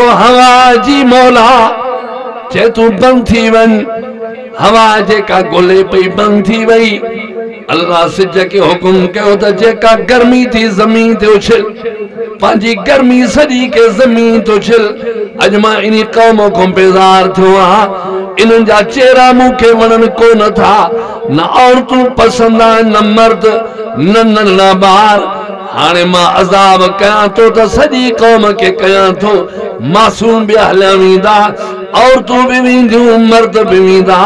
हवा जी मौला चए तूं बंदि थी वञ। हवा जेका ॻोल्हे पई बंदि थी वई। अल्लाह सिज खे हुकुम कयो त जेका गर्मी थी ज़मीन ते उछल, पंहिंजी गर्मी सॼी खे ज़मीन ते उछल। अॼु मां इन क़ौम खां बेज़ार थियो आहियां, इन्हनि जा चेहरा मूंखे वणनि कोन था, न औरतूं पसंदि आहिनि न मर्द न नंढड़ा ॿार। हाणे मां अज़ाब कयां थो त सॼी क़ौम खे कयां थो, मासूम बि हलिया वेंदा, औरतूं बि वेंदियूं, मर्द बि वेंदा,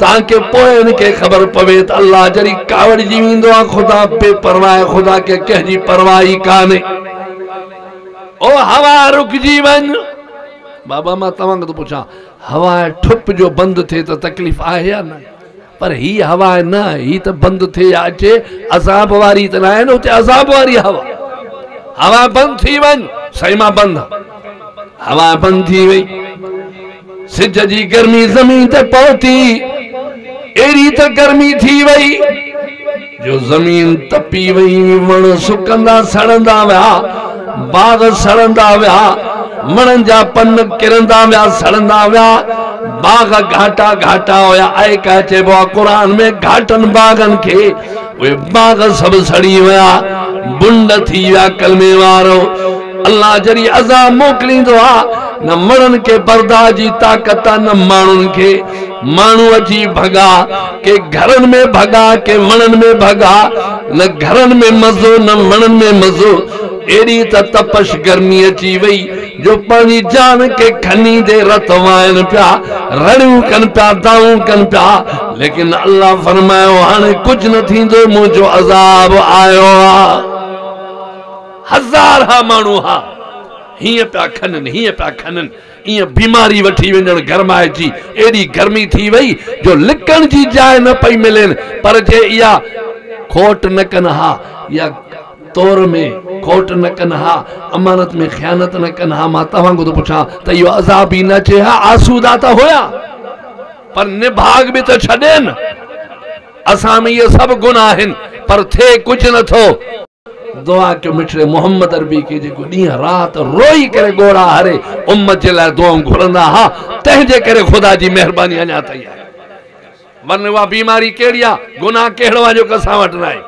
ताकी पोइ हिन खे ख़बर पवे त अल्लाह जॾहिं कावड़िजी वेंदो आहे ख़ुदा बेपरवाह, ख़ुदा खे कंहिंजी परवाह ई कान्हे। ओ हवा रुकिजी वञ। बाबा मां तव्हांखां थो पुछां, हवा ठुप जो बंदि थिए त तकलीफ़ आहे या न? पर ही हवा न, ही त बंदि थिए या अचे, अज़ाब वारी त न आहे न, हुते अज़ाब वारी हवा। हवा बंदि थी वञ, सही मां बंदि, हवा बंदि थी वई। सिज जी गर्मी ज़मीन ते पहुती, अहिड़ी त गर्मी थी वई जो ज़मीन तपी वई, वण सुकंदा सड़ंदा विया, बाग़ सड़ंदा विया, वणनि जा पन किरंदा विया, सड़ंदा विया, बाग़ घाटा घाटा हुया। ऐं का चइबो आहे क़ुर में घाटनि बाग़नि खे, उहे बाग़ सभु सड़ी विया, बुंड थी विया। कलमे वारो अल्लाह जॾहिं अज़ाब मोकिलींदो आहे न वणनि खे बर्दाश्त जी ताक़त आहे न माण्हुनि खे। माण्हू अची भॻा, के घरनि में भॻा के वणनि में भॻा, न घरनि में मज़ो न वणनि में मज़ो। अहिड़ी त तपश गर्मी अची वई जो पंहिंजी जान खे खनींदे रत वाइनि पिया, रड़ियूं कनि पिया, दाऊं कनि पिया। लेकिन अल्लाह फरमायो हाणे कुझु न थींदो, मुंहिंजो अज़ाब आयो आहे। हज़ार हा माण्हू हा हीअं पिया खननि, हीअं पिया खननि, ईअं बीमारी वठी वञण गरमाए जी। अहिड़ी गर्मी थी वई जो लिकण जी जाइ न पई मिलनि। पर जे इहा खोट न कनि हा या तौर में खोट न कनि हा, अमानत में ख़यानत न कनि हा, मां तव्हांखां थो पुछां त इहो अज़ाब ई न अचे हा। आसूदा त हुया पर निभाग बि त छॾनि। असां में इहे सभु गुण आहिनि पर थिए कुझु नथो। दुआ कयो मिठड़े मोहम्मद अरबी खे, जेको ॾींहुं राति रोई करे ॻोड़ा हरे उम्मत जे लाइ दुआऊं घुरंदा हा, तंहिंजे करे ख़ुदा जी महिरबानी अञा ताईं आहे। वरन उहा बीमारी कहिड़ी आहे, गुनाह कहिड़ो आहे जेको असां वटि न आहे।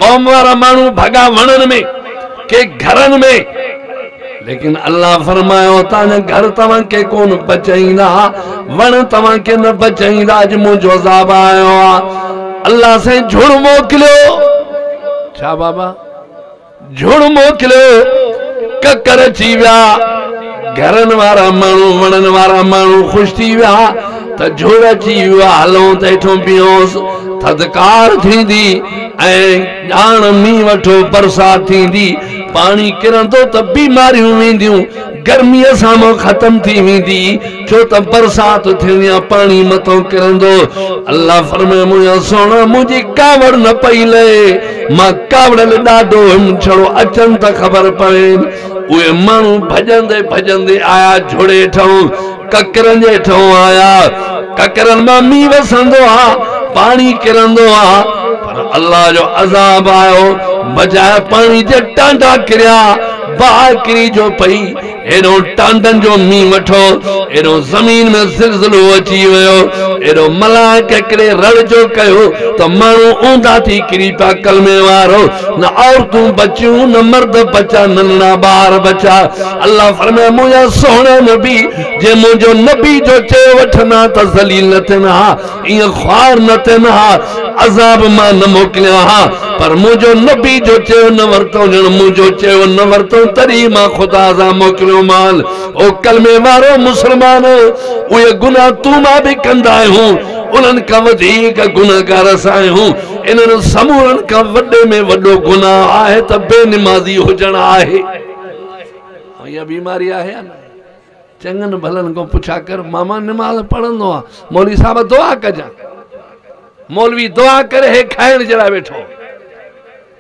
क़ौम वारा माण्हू भॻा वणनि में के घरनि में, लेकिन अल्लाह फरमायो तव्हांजा घर तव्हांखे कोन बचाईंदा, वण तव्हांखे न बचाईंदा, अॼु मुंहिंजो अज़ाब आयो आहे। अल्लाह साईं झुड़ मोकिलियो। छा बाबा झुड़ मोकिलियो, ककर अची विया, घरनि वारा माण्हू वणनि वारा माण्हू ख़ुशि थी विया त झुड़ अची वियो आहे, हलूं त हेठो बीहोसि, थधकार थींदी ऐं ॼाण मींहुं वठो, बरसाति थींदी, पाणी किरंदो त बीमारियूं वेंदियूं, गर्मीअ सां ख़तमु थी वेंदी, छो त बरसाति थियणी आहे, पाणी मथां किरंदो। अल्लाह फरमाए मुंहिंजा सुहिणा मुंहिंजी कावड़ न पई लहे, मां कावड़ियल ॾाढो हुयुमि, छड़ो अचनि त ख़बर पवे। उहे माण्हू भॼंदे भॼंदे आया झुड़े हेठां, ककरनि जे हेठां आया, ककरनि मां मींहुं वसंदो आहे, पाणी किरंदो आहे, पर अल्लाह जो अज़ाब आयो, बजाए पाणी जे टांडा किरिया, बाहि किरी जो पई, एॾो टांडनि जो मींहुं वठो, एॾो ज़मीन में ज़िलज़िलो अची वियो, एॾो मलाइक हिकिड़े रड़ जो कयो त माण्हू ऊंधा थी किरी पिया। कलमे वारो न औरतूं बचियूं न मर्द बचा, नंढड़ा ॿार बचा। अल्लाह फरमाए मुंहिंजा सुहिणा नबी, जे मुंहिंजो नबी जो चयो वठनि हा त ज़लील न थियनि हा, ईअं ख़्वार न थियनि हा, अज़ाब मां न मोकिलियां हा, पर मुंहिंजो नबी जो चयो न वरितो, ॼण मुंहिंजो चयो न वरितो, तॾहिं मां ख़ुदा सां मोकिलियो माल। ओ कलमे वारो मुसलमान, उहे गुनाह तूं मां बि कंदा आहियूं, उन्हनि खां वधीक गुनहगार असां आहियूं। इन्हनि समूरनि खां वॾे में वॾो गुनाह आहे त बेनिमाज़ी हुजणु आहे। इहा बीमारी आहे या न? चङनि भलनि खां पुछा कर, मामा निमाज़ पढ़ंदो आहे, मौलवी साहिब दुआ कजां, मौलवी दुआ करे हे खाइण जे लाइ वेठो,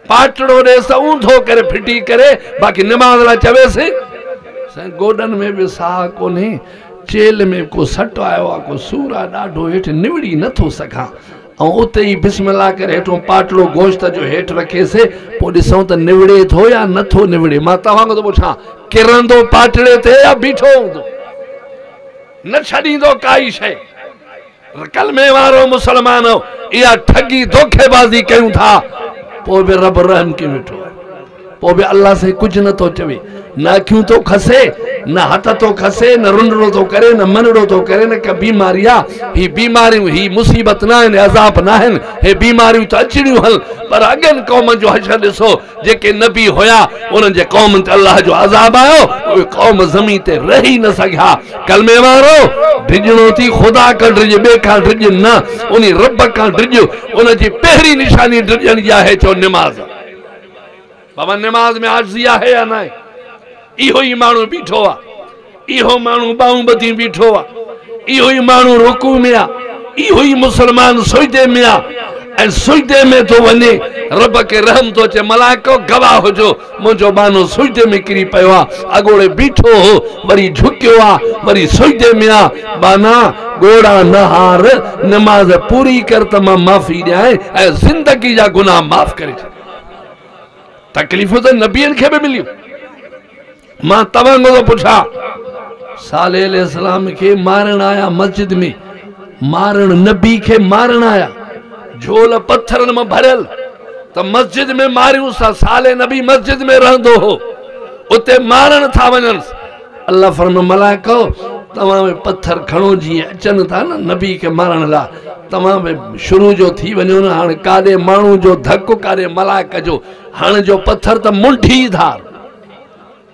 पाटड़ो ॾेसि त ऊंधो करे फिटी करे, बाक़ी निमाज़ लाइ चवेसि साईं गोॾनि में बि साह कोन्हे, चेल में को सट आयो आहे, को सूर आहे ॾाढो, हेठि निवड़ी नथो सघां, ऐं उते ई बिस्मिल्लाह करे हेठो पाटड़ो गोश्त जो हेठि रखेसि, पोइ ॾिसूं त निवड़े थो या नथो निवड़े। मां तव्हां खां थो पुछां, किरंदो पाटड़े ते या बीठो हूंदो? न छॾींदो काई शइ। कलमे वारो मुसलमान इहा ठगी धोखेबाज़ी कयूं था, पोइ बि रब रहम कयो वेठो आहे, पोइ बि अल्लाह साईं कुझु नथो चवे। न अखियूं थो खसे, न हथ थो खसे, न रुंडड़ो थो करे, न मनड़ो थो करे, न का बीमारी आहे। ही बीमारियूं, ही मुसीबत न आहिनि, अज़ाब न आहिनि, हे बीमारियूं त अचणियूं आहिनि। पर अॻियनि क़ौमनि जो हशर ॾिसो, जेके नबी हुया उन्हनि जे क़ौमनि ते अल्लाह जो अज़ाब आयो, उहे क़ौम ज़मीन ते रही न सघिया। कलमे वारो डिॼणो थी ख़ुदा खां डिॼ, ॿिए खां डिॼ न, उन रब खां डिॼ। उनजी पहिरीं निशानी डिॼण जी आहे, चओ निमाज़। बाबा निमाज़ में आजिज़ी आहे या न आहे? इहो ई माण्हू बीठो आहे, इहो माण्हू ॿाहूं ॿधी बीठो आहे, इहो ई माण्हू रुकू में आहे, इहो ई मुसलमान सुजदे में आहे ऐं सुजदे में थो वञे, रब खे रहम थो अचे, मलाइको गवाह हुजो, मुंहिंजो बानो सुजदे में किरी पियो आहे, अॻोड़े बीठो हो, वरी झुकियो आहे, वरी सुजदे में आहे। बाना ॻोड़ा न हार, नमाज़ पूरी कर त मां माफ़ी ॾियां ऐं ज़िंदगी जा गुनाह माफ़ करे छॾ। तकलीफ़ूं त नबियनि खे बि मिलियूं। मां तव्हां खां थो पुछां, साले अलैहिस्सलाम खे मारण आया मस्जिद में, मारण नबी खे मारण आया, झोल पत्थरनि मां भरियल, त मस्जिद में मारियूं सा। साले नबी मस्जिद में रहंदो हो, उते मारण था वञनि। अल्लाह फरमायो, मलाइको तव्हां बि पत्थर खणो, जीअं अचनि था न नबी खे मारण लाइ, तव्हां बि शुरू जो थी वञो न। हाणे काॾे माण्हू जो धक, काॾे मलाइक जो, हाणे जो पत्थर त मुंडी धार,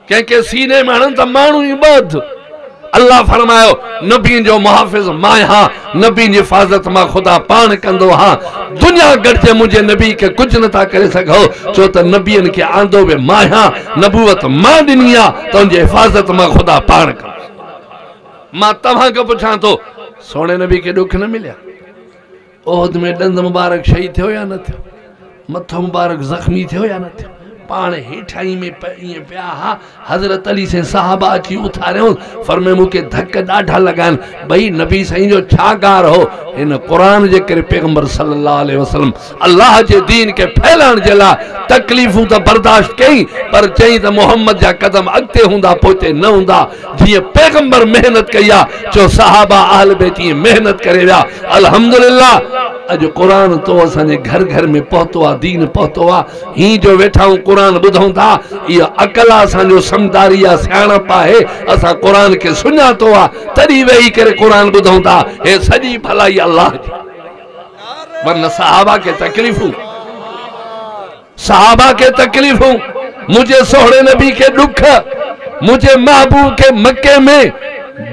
कंहिंखे सीने में हणनि त माण्हू ई ॿध। अल्लाह फरमायो, नबी जो मुहाफ़िज़ मां आहियां, नबी जी हिफाज़त मां ख़ुदा पाण कंदो आहियां। दुनिया गॾिजे मुंहिंजे नबी खे कुझु नथा करे सघो, छो त नबियनि खे आंदो बि मां आहियां, नबूवत मां ॾिनी आहे, त उनजी हिफाज़त मां ख़ुदा पाण कंदो। मां तव्हां खां पुछां थो, सोणे नबी खे ॾुख न मिलिया? ओहद में ॾंद मुबारक शहीद थियो या न थियो? मथो मुबारक ज़ख़्मी थियो या न थियो? पाण हेठाई में ईअं पिया हा, हज़रत अली साईं साहबा अची उथारियो, फरमाए मूंखे धक ॾाढा लॻा आहिनि। भई नबी साईं जो छा गार हो? हिन क़ुर जे करे पैगम्बर सल्लल्लाहु अलैहि वसल्लम अल्लाह जे दीन खे फैलाइण जे लाइ तकलीफ़ूं त बर्दाश्त कई, पर चई त मोहम्मद जा कदम अॻिते हूंदा, पोइते न हूंदा। जीअं पैगम्बर महिनत कई आहे, चओ सहाबा अहल बैत ईअं महिनत करे विया। अल्हम्दुलिल्लाह अॼु क़ुर तो असांजे घर घर में पहुतो आहे, दीन पहुतो आहे। हीअं जो वेठा आहियूं क़ुर ॿुधूं था, इहा अकल आहे असांजो, समझदारी आहे, सियाणप आहे, असां क़ुर खे सुञातो आहे, तॾहिं वेही करे क़ुर ॿुधूं था। हे सॼी भलाई अल्लाह जी, वरना सहाबा खे तकलीफ़ूं, सहाबा खे तकलीफ़ूं, मुंहिंजे सोहणे नबी खे ॾुख, मुंहिंजे महबूब खे मक्के में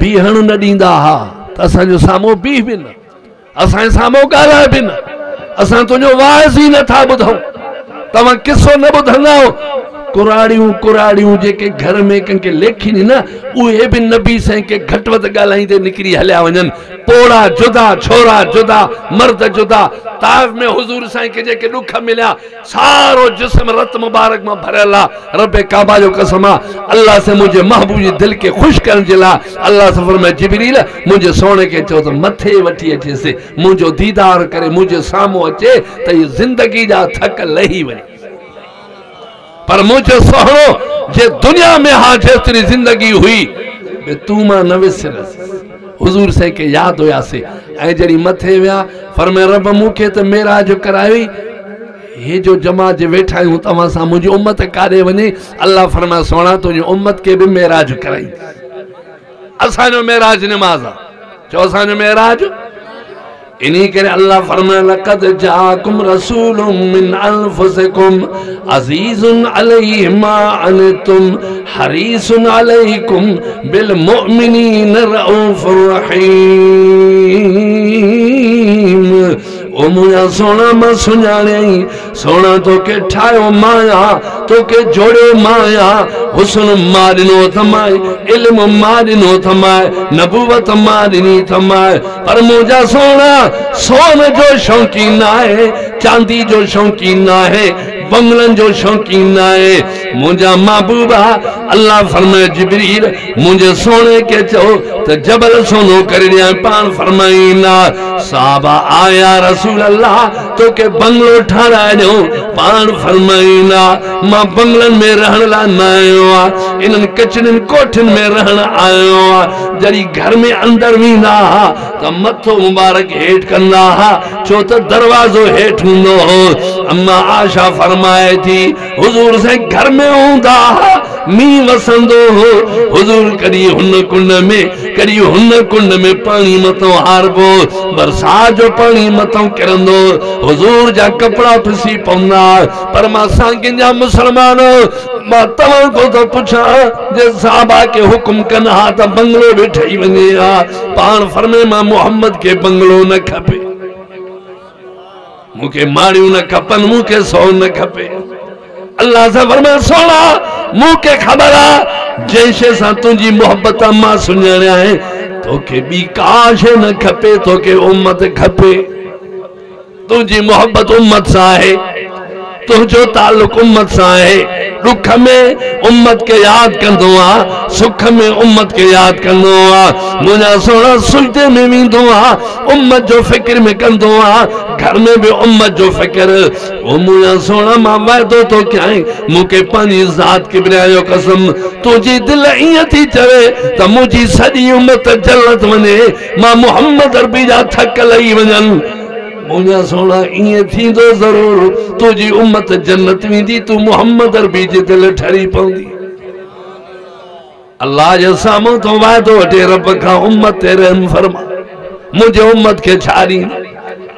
बीहण न ॾींदा हा, त असांजो साम्हूं बीह बि न, असांजे साम्हूं ॻाल्हाए बि न, असां तुंहिंजो वाइज़ ई नथा ॿुधूं, तव्हां किसो न ॿुधंदा आहियो। कुराड़ियूं कुराड़ियूं जेके घर में कंहिंखे लेखीनि न, उहे बि नबी साईं खे घटि वधि ॻाल्हाईंदे निकिरी हलिया वञनि। पोड़ा जुदा, छोरा जुदा, मर्द जुदा। ताइफ़ में हुज़ूर साईं खे जेके ॾुख मिलिया, सारो जिस्म रत मुबारक मां भरियल आहे। रब काबा जो कसम आहे, अल्लाह से मुंहिंजे महबूब जी दिलि खे ख़ुशि करण जे लाइ अल्लाह से फरमाए, जिब्रील मुंहिंजे सोणे खे चओ त मथे वठी अचेसि, मुंहिंजो दीदार करे मुंहिंजे साम्हूं अचे त इहा ज़िंदगी जा थक लही वञे। पर मुंहिंजो सोहणो जे दुनिया में हा जेतिरी ज़िंदगी हुई, तूं मां न विसरसि। हुज़ूर साईं खे यादि हुयासीं। ऐं जॾहिं मथे विया, फरमाए रब मूंखे त मेराज करायो, हे जो जमात जे वेठा आहियूं तव्हां सां, मुंहिंजी उम्मत काॾे वञे? अल्लाह फरमाए, सोहणा तुंहिंजी उम्मत खे बि मेराज कराई। असांजो मेराज निमाज़ आहे, चओ असांजो मेराज। इन्हीं करे अल्लाह फरमाए, लक़द जाकुम रसूलुम मिन अनफुसिकुम अज़ीज़ुन अलैहि मा अनतुम हरीसुन अलैकुम बिल मुमिनीन रऊफुर रहीम। ओ मुंहिंजा सोहणा, मां सुञाणियई, सोहणा तोखे ठाहियो माया, तोखे जोड़ियो माया, हुस्न मां ॾिनो अथमाए, इल्म मां ॾिनो अथमाए, नबूवत मां ॾिनी अथमाए, पर मुंहिंजा सोहणा सोन जो शौक़ीन आहे, चांदी जो शौक़ीन आहे, बंगलनि जो शौक़ीन आहे। मुंहिंजा महबूबा, अल्लाह फरमाए, जिब्रील मुंहिंजे सोणे खे चओ त जबल सोनो करे ॾियां। पाण फरमाईंदा, साहबा आया रसूल रसूल अल्लाह तोखे बंगलो ठाराए ॾियूं। पाण फरमाईंदा मां बंगलनि में रहण लाइ न आयो आहियां, इन्हनि कचड़ियुनि कोठियुनि में रहण आयो आहियां। जॾहिं घर में अंदरि वेंदा हुआ त मथो मुबारक हेठि कंदा हुआ, छो त दरवाज़ो हेठि हूंदो हो। अम्मा आशा फरमाए थी हुज़ूर साईं घर में हूंदा हुआ, मींहुं वसंदो हो, हुज़ूर कॾहिं हुन कुंड में कॾहिं हुन कुंड में पाणी मथां हारबो, बरसात जो पाणी मथां किरंदो, हुज़ूर जा कपिड़ा फिसी पवंदा। पर मां सांगिन जा मुसलमान, मां तव्हां खां थो पुछां, जे साहबा खे हुकुम कनि हा त बंगलो बि ठही वञे हा, पाण फरमाए मां मोहम्मद खे बंगलो न खपे, मूंखे माड़ियूं न खपनि, मूंखे सोन न खपे। अल्लाह सां फरमाए सोना मूंखे ख़बर आहे जंहिं शइ सां तुंहिंजी मोहबत मां सुञाणिया आहे, तोखे ॿी का शइ न खपे, तोखे उम्मत खपे। तुंहिंजी मोहबत उम्मत सां आहे, तुंहिंजो तालुक उम्मत सां आहे। ॾुख में उम्मत खे यादि कंदो आहे, सुख में उम्मत खे यादि कंदो आहे। मुंहिंजा सोना सुजदे में वेंदो आहे, उम्मत जो फ़िक्र में कंदो आहे, घर में बि उम्मत जो फ़िक्र। ओ मुंहिंजा सोना मां वाइदो थो कयां, मूंखे पंहिंजी ज़ात किबरिया जो कसम, तुंहिंजी दिलि ईअं थी चवे त मुंहिंजी सॼी उम्मत जन्नत वञे, मां मोहम्मद अरबी जा थक लही वञनि। मुंहिंजा सोना ईअं थींदो ज़रूरु, तुंहिंजी उम्मत जन्नत वेंदी, तूं मोहम्मद अरबी जी दिलि ठरी पवंदी। अल्लाह जे साम्हूं थो वाइदो वठे रब खां, उम्मत ते रहम फरमा, मुंहिंजे उम्मत खे छा ॾींदो।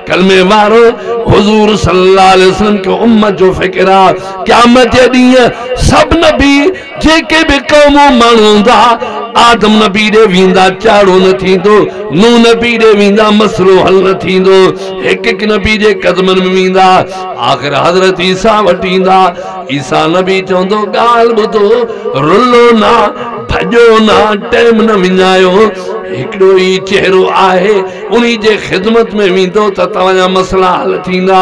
कलमे वारो हुज़ूर सल्लल्लाहु अलैहि वसल्लम खे उम्मत जो फ़िक्र आहे। क़यामत जे ॾींहुं सभु नबी जेके बि क़ौमूं माण्हू हूंदा, आदम नबी ॾे वेंदा चाड़ो न थींदो, नूह नबी ॾे वेंदा मसइलो हल न थींदो, हिकु हिकु नबी जे कदमनि में वेंदा, आख़िर हज़रत ईसा वटि ईंदा। ईसा नबी चवंदो ॻाल्हि ॿुधो, रुलो न, भॼो न, टाइम न विञायो, हिकिड़ो ई चेहरो आहे, उन जे ख़िदमत में वेंदो त तव्हांजा मसइला हल थींदा।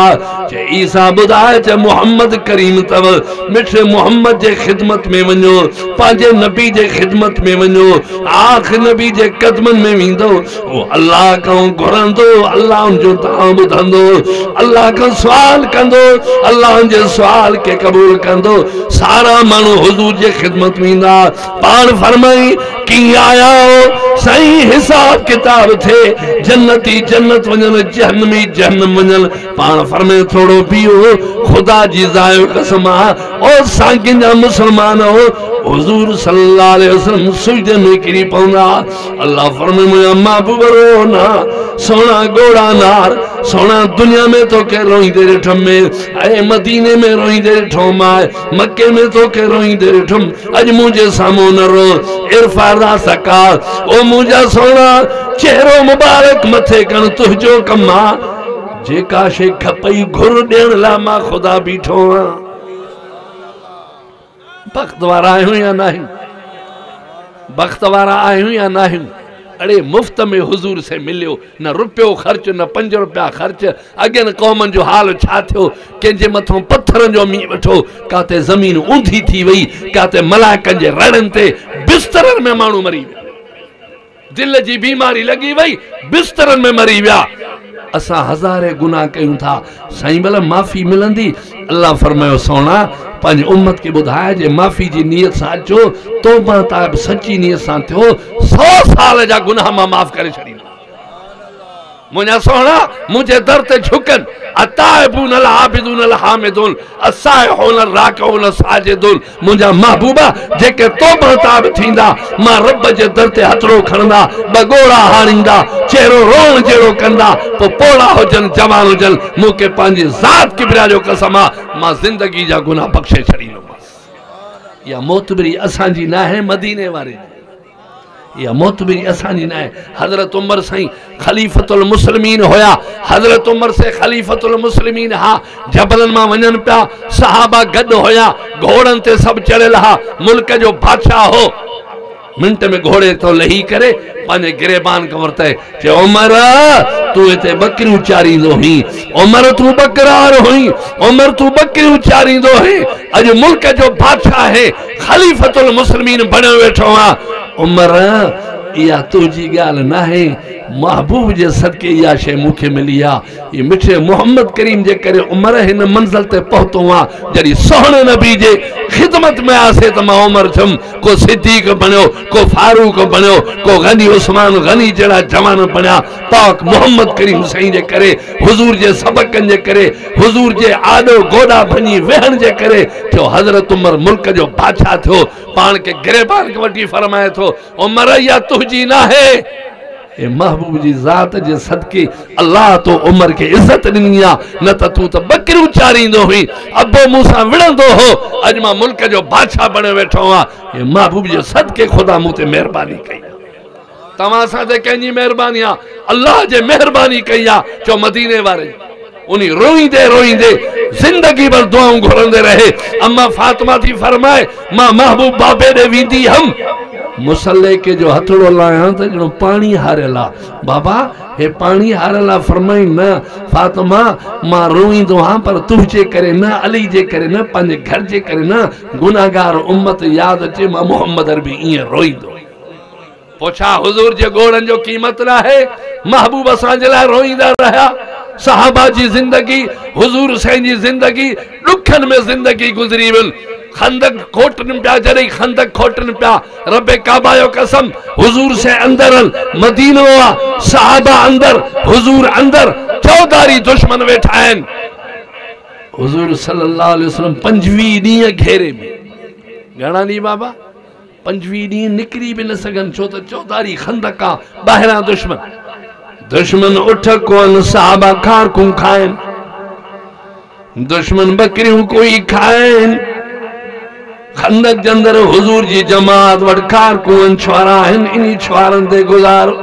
चए ईसा ॿुधाए, चए मोहम्मद करीम अथव, मिठे मोहम्मद जे ख़िदमत में वञो, पंहिंजे नबी जे ख़िदमत में वञो, आख़िर नबी जे कदमनि में वेंदो, उहो अल्लाह खां घुरंदो, अल्लाह उनजो दांव ॿुधंदो, अल्लाह खां सुवाल कंदो, अल्लाह उनजे सुवाल खे क़बूल कंदो। सारा माण्हू हुज़ूर जे ख़िदमत में ईंदा। पाण फरमाई कीअं आया हो साईं, हिसाब किताब थे, जन्नती जन्नत वञनि, जहन्नमी जहन्नम वञनि। पाण फरमाए थोरो बीहो, ख़ुदा जी ज़ायो कसम आहे, ओ सांगिन जा मुसलमान हो, हुज़ूर सल्लल्लाहु अलैहि वसल्लम सुजदे में किरी पवंदा। अल्लाह फरमाए मुंहिंजा महबूब रो न, सोना ॻोड़ा नार, सोना दुनिया में तोखे रोईंदे ॾिठुमि, ऐं मदीने में रोईंदे ॾिठो मां, मक्के में तोखे रोईंदे ॾिठुमि, अॼु मुंहिंजे साम्हूं न रो। इरफा रासका, ओ मुंहिंजा सोना चेहरो मुबारक मथे करणु तुंहिंजो कमु आहे, जेका शइ खपई घुर ॾियण लाइ मां ख़ुदा बीठो आहियां। बख़्त वारा आहियूं या न आहियूं? बख़्त वारा आहियूं या न आहियूं? अड़े मुफ़्त में हुज़ूर से मिलियो, न रुपयो ख़र्च न 5 रुपया ख़र्च। अॻियनि क़ौमनि जो हाल छा थियो, कंहिंजे मथां पथरनि जो मींहुं वठो, काथे ज़मीन ऊंधी थी वई, काथे मलाइकनि जे रड़नि ते बिस्तरनि में माण्हू मरी विया, दिलि जी बीमारी लॻी वई, बिस्तरनि में मरी विया। असां हज़ारे गुनाह कयूं था, साईं भला माफ़ी मिलंदी? अल्लाह फरमायो सोना पंहिंजी उम्मत खे ॿुधाए, जे माफ़ी जी नीयत सां अचो, तौबा ताइब सची नीयत सां थियो, 100 साल जा गुनाह मां माफ़ करे छॾींदो। मुंहिंजा सोना मुंहिंजे दर ते झुकनि, अताइबून अल आबिदून अल हामिदून असाइहून राकिऊन साजिदून। मुंहिंजा महबूबा जेके तौबा ताइब थींदा, मां रब जे दर ते हथड़ो खणंदा, ॿ ॻोड़ा हारींदा, चेहरो रोअण जहिड़ो कंदा, पोइ पोड़ा हुजनि जवान हुजनि, मूंखे पंहिंजी ज़ात किबरिया जो कसम आहे, मां ज़िंदगी जा गुनाह बख़्शे छॾींदोमांसि। इहा मोतबरी असांजी न आहे, मदीने वारे जी इहा मोतबरी असांजी न आहे। हज़रत उमर साईं ख़लीफ़तुल मुस्लिमीन हुया, हज़रत उमर से ख़लीफ़तुल मुस्लिमीन हा, जबलनि मां वञनि पिया, सहाबा गॾु हुया, घोड़नि ते सभु चढ़ियल हा, मुल्क जो बादशाह हो, मिंट में घोड़े तो लही करे पंहिंजे गिरेबान खां वरितई, चयो उमर तूं हिते बकरियूं चारींदो हुई, उमर तूं बकरार हुई, उमर तूं बकरियूं चारींदो हुई, अॼु मुल्क जो बादशाह आहे, ख़लीफ़तुल मुस्लिमीन बणियो वेठो आहियां। उमर इहा तुंहिंजी ॻाल्हि न आहे, महबूब जे सदके इहा शइ मूंखे मिली आहे। इहे मिठे मोहम्मद करीम जे करे उमर हिन मंज़िल ते पहुतो आहे। जॾहिं सुहिणे नबी जे ख़िदमत में आसे त मां उमर थियुमि, को सिद्दीक बणियो, को फारूक बणियो, को गनी उस्मान गनी जहिड़ा जवान बणिया। पाक मोहम्मद करीम साईं जे करे, हुज़ूर जे सबक़नि जे करे, हुज़ूर जे आॾो गोॾा भञी वेहण जे करे थियो। हज़रत उमर मुल्क जो बादशाह थियो, पाण खे गिरेबान खे वठी फरमाए थो, उमर इहा तुंहिंजी न आहे, हे महबूब जी ज़ात जे सदके अल्लाह तो उमर खे इज़त ॾिनी आहे, न त तूं त बकरियूं चारींदो हुई, अबो मूंसां विढ़ंदो हो, अॼु मां मुल्क जो बादशाह बणे वेठो आहियां। हे महबूब जे सदके ख़ुदा मूं ते महिरबानी कई आहे। तव्हां सां त कंहिंजी महिरबानी आहे, अल्लाह जे महिरबानी कई आहे। चओ मदीने वारे उन रोईंदे रोईंदे ज़िंदगी भर दुआऊं घुरंदे रहे। अम्मा फातिमा थी फरमाए, मां महबूब बाबे ॾे वेंदी हुअमि, मुसले खे जो हथड़ो लायां त ॼणो पाणी हारियल आहे। बाबा हे पाणी हारियल आहे। फरमाई न फातिमा, मां रोईंदो आहियां पर तुंहिंजे करे न, अली जे करे न, पंहिंजे घर जे करे न, गुनाहगार उम्मत यादि अचे, मां मोहम्मद अरबी ईअं रोईंदो। पोइ छा हुज़ूर जे ॻोड़नि जो क़ीमत न आहे? महबूब असांजे लाइ रोईंदा रहिया। सहाबा जी ज़िंदगी, हुज़ूर साईं जी ज़िंदगी ॾुखनि में ज़िंदगी गुज़री वई। खंदक खोटनि पिया, जॾहिं खंदक खोटनि पिया, रब काबा जो कसम, हुज़ूर से अंदर मदीनो आहे, सहाबा अंदर, हुज़ूर अंदर, चौधारी दुश्मन वेठा आहिनि। हुज़ूर सल्लल्लाहु अलैहि वसल्लम 25 ॾींहं घेरे में, घणा ॾींहं बाबा? 25 ॾींहं निकिरी बि न सघनि, छो त चौधारी खंदक आहे, ॿाहिरां दुश्मन, दुश्मन उठ कोन, सहाबा खारकूं खाइनि, दुश्मन बकरियूं कोई खाइनि। खंदक जे अंदरि हुज़ूर जी जमात वटि खारकूं छुआरा आहिनि, इन छुआरनि ते गुज़ारो।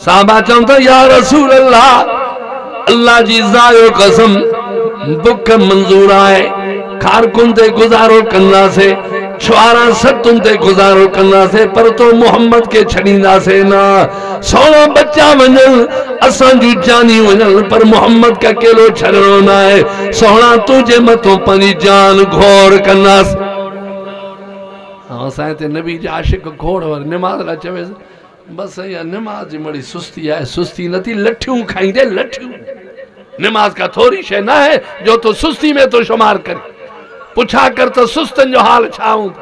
सहाबा चवनि था, या रसूल अल्लाह, अल्लाह जी ज़ायो कसम, बुख मंज़ूर आहे, खारकुनि ते गुज़ारो कंदासीं, छुआरा सतुनि ते गुज़ारो कंदासीं, पर तो मोहम्मद खे छॾींदासीं न। सोना बच्चा वञनि, असांजूं जानियूं वञनि, पर मोहम्मद खे अकेलो छॾिणो न आहे। सोना तुंहिंजे मथां पंहिंजी जान घोर कंदासीं। असां हिते नबी जा आशिक घोड़ वरी निमाज़ लाइ चवेसि, बसि इहा निमाज़ जी मड़ी सुस्ती आहे। सुस्ती नथी, लठियूं खाईंदे, लठियूं। निमाज़ का थोरी शइ न आहे जो तूं सुस्ती में थो शुमार करे। पुछा कर त सुस्तनि जो हाल छा हूंदो।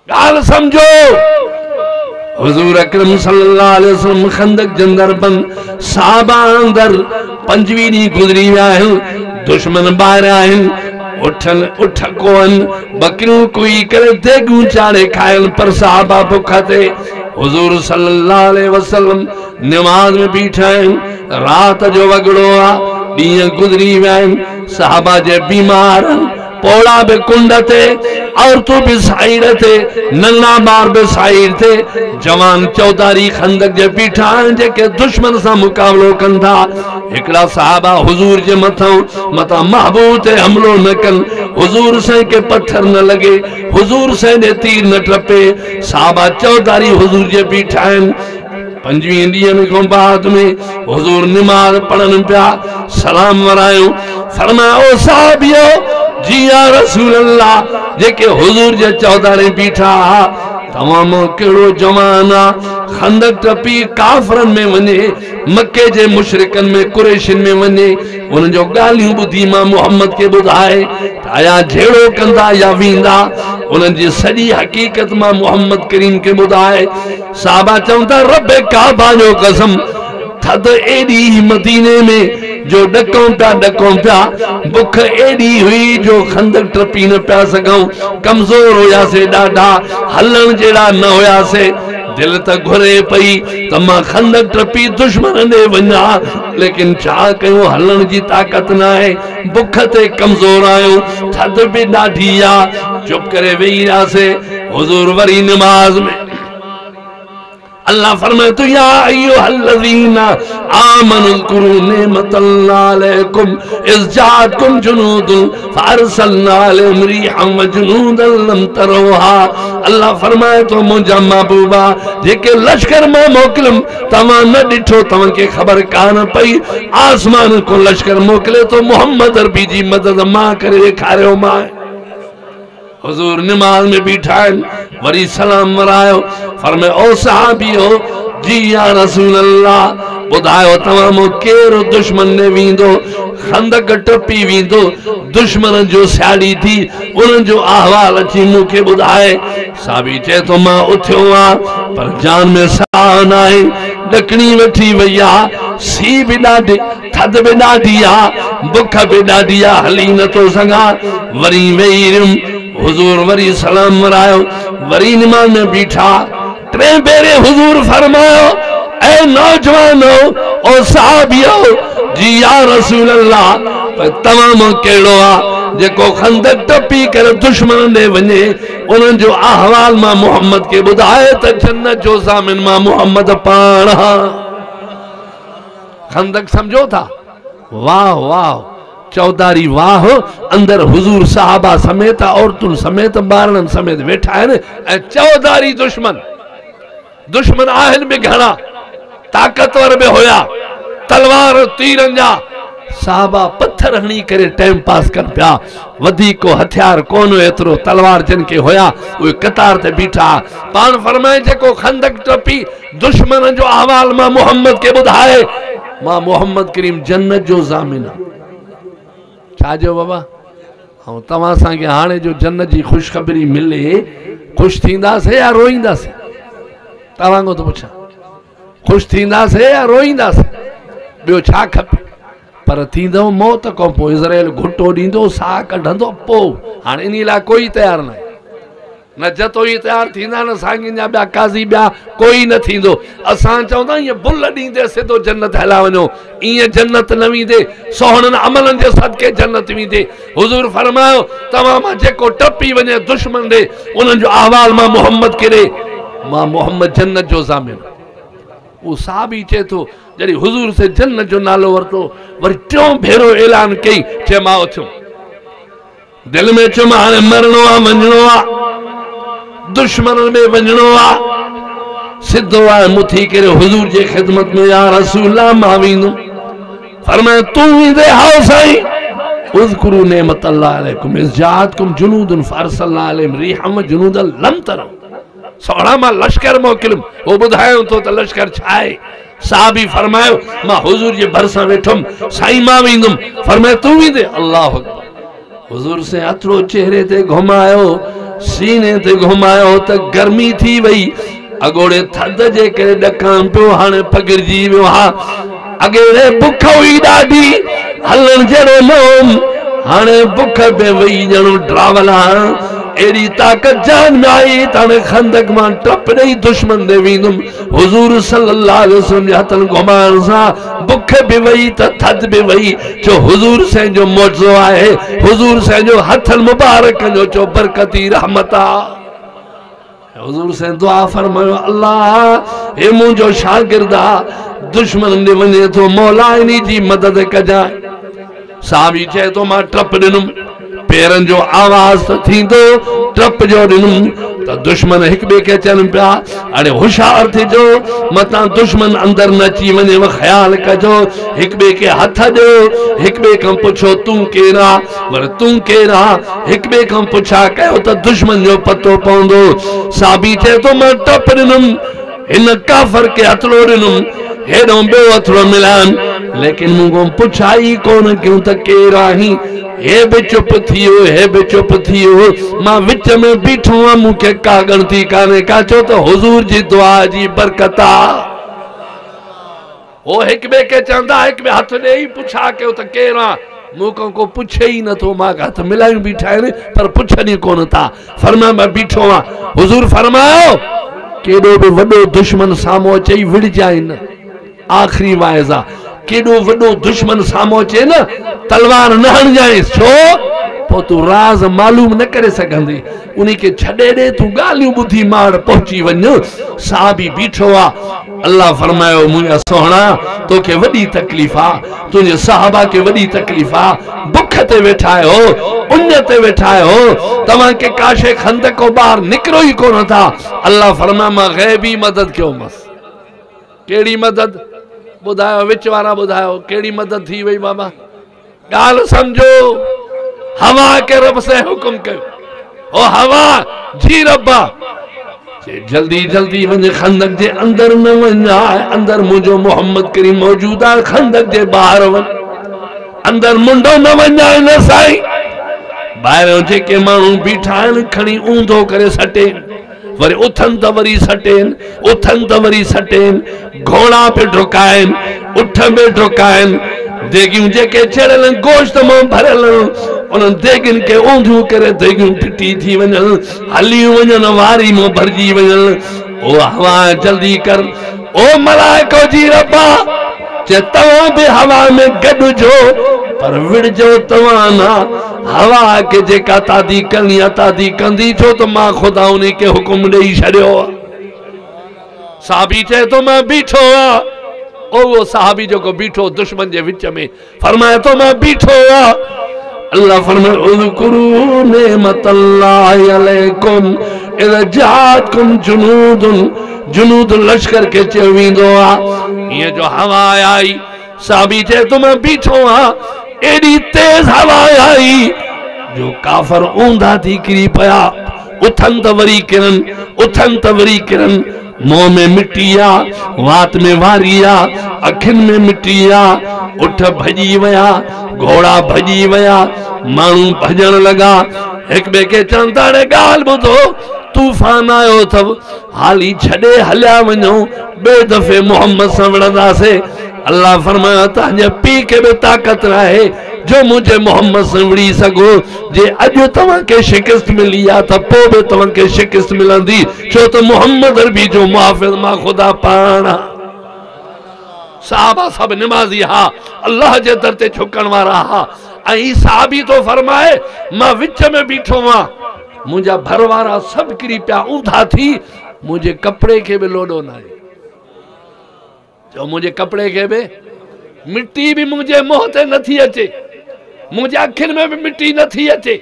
ॻाल्हि सम्झो, हुज़ूर अकरम सल्लल्लाहु अलैहि वसल्लम खंदक जे अंदरि बंदि, सहाबा अंदरि 25 ॾींहं गुज़री विया आहिनि, दुश्मन ॿाहिरि आहिनि, उठनि उठ कोन, बकरियूं कुई करे देगूं चाढ़े खाइनि, पर सहाबा बुख ते। हुज़ूर सल्लल्लाहु अलैहि वसल्लम निमाज़ में बीठा आहिनि, राति जो वॻड़ो आहे, ॾींहं गुज़री विया आहिनि, सहाबा जे बीमार आहिनि, पौड़ा बि कुंड ते, औरतूं बि साइड ते, नन्हा ॿार बि साइड ते, जवान चौधारी खंदक जे बीठा आहिनि, जेके दुश्मन सां मुक़ाबिलो कनि था। हिकिड़ा सहाबा हुज़ूर जे मथां मथां महबूब ते हमलो न कनि, हुज़ूर साईं खे पथर न लॻे, हुज़ूर साईं ॾे तीर न टपे। सहाबा चौधारी हुज़ूर जे बीठा आहिनि। 25 ॾींहनि खां बाद में हुज़ूर निमाज़ पढ़नि पिया, सलाम वरायो, फरमायो, ओ साहबियो, जी या रसूल अल्लाह, जेके हुज़ूर जे चौधारी बीठा हुआ, तव्हां मां कहिड़ो जवान आहे खंदक टपी काफ़रनि में वञे, मक्के जे मुशरिकनि में, कुरैशियुनि में वञे, उन्हनि जो ॻाल्हियूं ॿुधी मां मोहम्मद खे ॿुधाए त आया झेड़ो कंदा या वेंदा, उन्हनि जी सॼी हक़ीक़त मां मोहम्मद करीम खे ॿुधाए। साहबा चवनि था, रब काबा जो कसम, थधि एॾी मदीने में जो ॾकूं पिया, बुख एॾी हुई जो खंदक टपी न पिया सघूं, कमज़ोर हुयासीं ॾाढा, हलण जहिड़ा न हुयासीं, दिलि त घुरे पई त मां खंदक टपी दुश्मन ॾे वञा, लेकिन छा कयूं, हलण जी ताक़त न आहे, बुख ते कमज़ोर आहियूं, थधि बि ॾाढी आहे, चुप करे वेही रहियासीं। हुज़ूर वरी निमाज़ में अल्लाह फरमाए तो, या अय्युहल्लज़ीना आमनु ज़कुरू निअमतल्लाहि अलैकुम is जाअतकुम जुनूदुन फ़अरसलना अलैहिम रीहन व जुनूदन लम तरोहा। अल्लाह फरमाए तो, मुंहिंजा महबूबा, जेके लश्कर मां मोकिलियुमि तव्हां न ॾिठो, तव्हांखे ख़बर कान पई, आसमान को लश्कर मोकिले तो मोहम्मद अरबी जी मदद मां करे ॾेखारियो मां। हुज़ूर नमाज़ में बीठा आहिनि, वरी सलाम वरायो। फरमाए ओ सहाबियो, जी या रसूल अल्लाह, ॿुधायो तव्हां मां केरु दुश्मन ने वेंदो, खंदक टपी वेंदो, दुश्मन जो सियाड़ी थी उन्हनि जो अहवाल अची मूंखे ॿुधाए। साहबी चए थो मां उथियो आहियां पर जान में साह न आहे, ॾकणी वठी वई आहे, सी बि ॾाढी, थधि बि ॾाढी आहे, बुख बि ॾाढी आहे, हली नथो सघां। वरी वेही रहियुमि। हुज़ूर वरी सलाम वरायो, वरी नमाज़ में बीठा। टे भेरे हुज़ूर फरमायो ऐ नौजवानो, ओ साहबियो, जी या रसूल अल्लाह, पर तव्हां मां कहिड़ो आहे जेको खंदक टपी करे दुश्मन ॾे वञे, उन्हनि जो अहवाल मां मोहम्मद खे ॿुधाए त जन्नत जो ज़ामिन मां मोहम्मद पाण आहियां। खंदक सम्झो था? वाह वाह, चौधारी वाह, अंदर हुज़ूर साहबा समेत, औरतुनि समेत, ॿारनि समेत वेठा आहिनि ऐं चौधारी दुश्मन, दुश्मन आहिनि बि घणा, ताक़तवर बि हुया, तलवार तीरनि जा। साहबा पत्थर हणी करे टाइम पास कनि पिया, वधीक को हथियार कोन हुयो एतिरो, तलवार जिन खे हुया उहे कतार ते बीठा। पाण फरमाए जेको खंदक टपी दुश्मन जो अहवाल मां मोहम्मद खे ॿुधाए, मां मोहम्मद करीम जन्नत जो ज़ामिन आहियां। छा जो बाबा, ऐं तव्हां असांखे हाणे जो जन्नत जी ख़ुशख़बरी मिले, ख़ुशि थींदासीं या रोईंदासीं? तव्हां खां थो पुछां, ख़ुशि थींदासीं या रोईंदासीं? ॿियो छा खपे? पर थींदो मौत खां पोइ, इज़राइल घुटो ॾींदो, साह कढंदो पोइ। हाणे इन लाइ कोई तयारु न आहे, न जतो ई तयारु थींदा, न साङियुनि जा ॿिया काज़ी ॿिया कोई न थींदो। असां चवंदा ईअं बुल ॾींदे सिधो जन्नत हला वञो, ईअं जन्नत न वेंदे, सोहणनि अमलनि जे सदके जन्नत वेंदे। हुज़ूर फरमायो तव्हां मां जेको टपी वञे दुश्मन ॾे, उन्हनि जो अहवाल मां मोहम्मद खे ॾे, मां मोहम्मद जन्नत जो ज़ामिन। उहो साहब ई चए थो, जॾहिं हुज़ूर से जन्नत जो नालो वरितो, वरी टियों भेरो ऐलान कई, चए मां उथियो, दिलि में चयुमि हाणे मरणो आहे, वञिणो आहे, दुश्मन में वञिणो आहे। सिधो आहे मुथी करे हुज़ूर जे ख़िदमत में, या रसूल मां वेंदुमि। फरमाए तूं वेंदे? हाओ साईं। उज़कुरू नेमत अल्लाह अलैकुम is जाअतकुम जुनूदुन फ़अरसलना अलैहिम रीहम जुनूदन लम तरौ। सोहणा मां लश्कर मोकिलियुमि, उहो ॿुधायो थो त लश्कर छा आहे। साहबी फरमायो मां हुज़ूर जे भरिसां वेठुमि, साईं मां वेंदुमि। फरमाए तूं वेंदे? अल्लाह अकबर। हुज़ूर से हथड़ो चेहरे ते घुमायो, सीने ते घुमायो त गर्मी थी वई। अॻोड़े थधि जे करे ॾकां पियो, हाणे पगिड़जी वियो आहे। अॻे बुख हुई ॾाढी, हलण जहिड़ो न हुउमि, हाणे बुख बि वई, ॼणो ड्रावल आहियां। अहिड़ी ताक़त जान में आई त हाणे खंदक मां टप ॾेई दुश्मन ते वेंदुमि। हुज़ूर सल्लल्लाहु अलैहि वसल्लम जे हथनि घुमाइण सां बुख बि वई त थधि बि वई। छो हुज़ूर साईं जो मौजो आहे, हुज़ूर साईं जो हथनि मुबारक जो चो बरकती रहमत आहे। हुज़ूर साईं दुआ फरमायो, अल्लाह हे मुंहिंजो शागिर्द आहे, दुश्मन ॾे वञे थो, मौला इन जी मदद कजांइ। साहबी चए थो मां टप ॾिनुमि, पेरनि जो आवाज़ त थींदो, टप जो ॾिनुमि त दुश्मन हिक ॿिए खे चवनि पिया, हाणे होशियार थिजो, मतां दुश्मन अंदरि न अची वञेव, ख़्यालु कजो। हिक ॿिए खे हथ ॾियो, हिक ॿिए खां पुछो तूं केरु आहीं, वरी तूं केरु आहीं, हिक ॿिए खां पुछा कयो त दुश्मन जो पतो पवंदो। साहबी चए थो मां टप ॾिनुमि, हिन काफ़र खे हथड़ो ॾिनुमि, हेॾो ॿियो हथड़ो मिलायुमि, लेकिन मूंखां पुछा ई कोन कयूं त केरु आहीं। हे बि चुप थी वियो, हे बि चुप थी वियो, मां विच में बीठो आहियां, मूंखे का ॻणती कान्हे का, छो त हुज़ूर जी दुआ जी बरकत आहे। हो हिक ॿिए खे चवंदा, हिक ॿिए हथ ॾेई पुछा कयो त केरु आहीं, मूंखां को पुछे ई नथो। मां हथ मिलायूं बीठा आहिनि पर पुछनि ई कोन था। फरमाए मां बीठो आहियां। हुज़ूर फरमायो केॾो बि वॾो दुश्मन साम्हूं अचे विड़जांइ न। आख़िरी वाइज़ आहे, केॾो वॾो दुश्मन साम्हूं अचे न, तलवार न हणजांइस, छो पोइ तूं राज़ मालूम न करे सघंदी, उन खे छॾे ॾे, तूं ॻाल्हियूं ॿुधी माड़ पहुची वञ। साहबी बीठो आहे। अल्लाह फरमायो मुंहिंजा सोहणा, तोखे वॾी तकलीफ़ आहे, तुंहिंजे साहबा खे वॾी तकलीफ़ आहे, बुख ते वेठा आहियो, उञ ते वेठा आहियो, तव्हांखे का शइ खंदक खां ॿाहिरि निकिरो ई कोन था। अल्लाह फरमाए मां ग़ैबी मदद कयोमांसि। कहिड़ी मदद? ॿुधायो, विच वारा ॿुधायो, कहिड़ी मदद थी वई बाबा? ॻाल्हि सम्झो, हवा खे रब से हुकुम कयो, ओ हवा जी रब्बा जल्दी जल्दी वञ खंदक जे अंदर न वञा, अंदर मुंहिंजो मोहम्मद करीम मौजूद आहे, खंदक जे ॿाहिरि वञ, अंदर मुंडो न वञाए न साईं। ॿाहिरियों जेके माण्हू बीठा आहिनि खणी ऊंधो करे सटे, वरी उथनि त वरी सटेनि, उथनि त वरी सटेनि, घोड़ा पे ढुकाइनि, उठ बि ढुकाइनि, देगियूं जेके चढ़ियल गोश्त मां भरियल उन्हनि देगियुनि खे ऊंधियूं करे देगियूं फिटी थी वञनि, हलियूं वञनि, वारी मां भरिजी वञनि। ओ हवा जल्दी कर, ओ मलाइको जी रब्बा चे तव्हां बि हवा में गॾुजो पर विड़जो तव्हां न, हवा खे जेका तादी करणी आहे तादी कंदी, छो त मां ख़ुदा उन खे हुकुम ॾेई छॾियो आहे। साहबी चए थो मां बीठो आहियां, उहो साहबी जेको बीठो दुश्मन जे विच में, फरमाए थो मां बीठो आहियां। अल्लाह फरमाए उज़कुरू नेमतल्लाहि अलैकुम इज़ जाअतकुम जुनूदुन, जुनूद लश्कर खे चयो वेंदो आहे। ईअं जो हवा आई, साहबी चए थो मां बीठो आहियां, एॾी तेज़ हवा आई जो काफ़र ऊंधा थी किरी पिया, उथनि त वरी किरनि, उथनि त वरी किरनि। मुंहं में मिट्टी आहे, वात में वारी आहे, अखियुनि में मिट्टी आहे, उठ भॼी विया, घोड़ा भॼी विया, माण्हू भॼण लॻा, हिक ॿिए खे चवनि था हाणे ॻाल्हि ॿुधो, तूफ़ान आयो अथव, हाली छॾे हलिया वञो, ॿिए दफ़े मोहम्मद सां विढ़ंदासीं। अल्लाह फरमायो तव्हांजे पीउ खे बि ताक़त न आहे जो मुंहिंजे मोहम्मद सां विढ़ी सघो, जे अॼु तव्हांखे शिकस्त मिली आहे त पोइ बि तव्हांखे शिकस्त मिलंदी, छो त मोहम्मद अरबी जो मुहाफ़िज़ मां ख़ुदा पाण आहियां। साहबा सभु निमाज़ी हा, अल्लाह जे दर ते झुकण वारा हा, ऐं साहबी थो फरमाए मां विच में बीठो आहियां, मुंहिंजा भर वारा सभु किरी पिया ऊंधा थी, मुंहिंजे कपिड़े खे बि लोॾो न आहे, चओ मुंहिंजे कपिड़े खे बि मिट्टी बि मुंहिंजे मुंहं ते नथी अचे, मुंहिंजे अखियुनि में बि मिट्टी नथी अचे,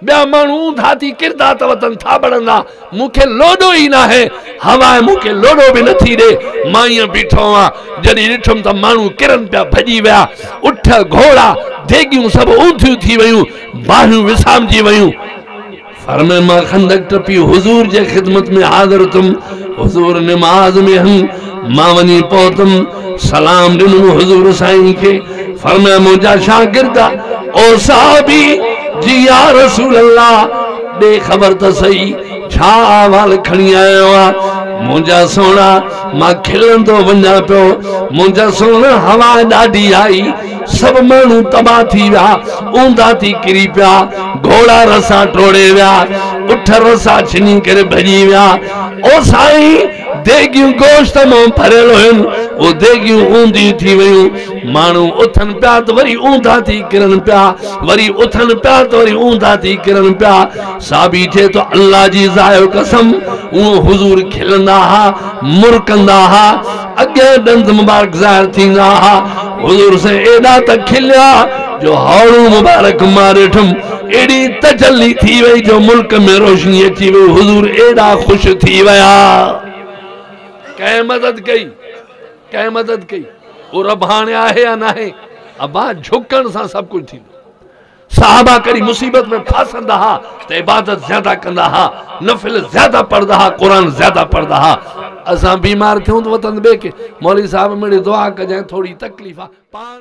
ॿिया माण्हू ऊंधा थी किरदा त वतनि थाबड़ंदा, मूंखे लोॾो ई न आहे, हवा मूंखे लोॾो बि नथी ॾे, मां ईअं बीठो आहियां। जॾहिं ॾिठुमि त माण्हू किरनि पिया भॼी विया, उठ घोड़ा देगियूं सभु ऊंधियूं थी वयूं, बाहियूं विसामजी वयूं। फरमाए मां खंदक टपी हुज़ूर जे ख़िदमत में हाज़िर थियुमि, हुज़ूर निमाज़ में हुअनि, मां वञी पहुतुमि, सलाम ॾिनो हुज़ूर साईं खे। फरमाए मुंहिंजा शागिर्द ओ साहबी जी या रसूल अल्लाह ॾे ख़बर त सही, छा अहवाल खणी आयो आहे? मुंहिंजा सोहणा मां खिलंदो वञा पियो, मुंहिंजा सोहणा हवा ॾाढी आई, सभु माण्हू तबाह थी विया, ऊंधा थी किरी पिया, घोड़ा रसा टोड़े विया, उठ रसा छिनी करे भॼी विया। ओ साईं देगियूं गोश्त मां भरियल हुयुनि, उहे देगियूं ऊंधियूं थी वयूं, माण्हू उथनि पिया त वरी ऊंधा थी किरनि पिया, वरी उथनि पिया त वरी ऊंधा थी किरनि पिया। साहबी चए थो अल्लाह जी ज़ायो कसम, उहो हुज़ूर खिलंदा हा, मुरकंदा हा, अॻियां ॾंद मुबारक ज़ाहिर थींदा हा। हुज़ूर साईं एॾा त खिलिया जो हौड़ू मुबारक मां ॾिठुमि, एॾी तजली थी वई जो मुल्क में रोशनी अची वई, हुज़ूर एॾा ख़ुशि थी विया। कंहिं मदद कई? कंहिं मदद कई? उहो रब हाणे आहे या न आहे? अबा झुकण सां सभु कुझु थींदो। साहबा कॾहिं मुसीबत में फासंदा हा त इबादत ज़्यादा कंदा हा, नफ़िल ज़्यादा पढ़ंदा हा, क़ुरान ज़्यादा पढ़ंदा हा। असां बीमार थियूं त वतन ॿिए खे मौलवी साहब मेरी दुआ कजांइ, थोरी तकलीफ़ आहे पाण।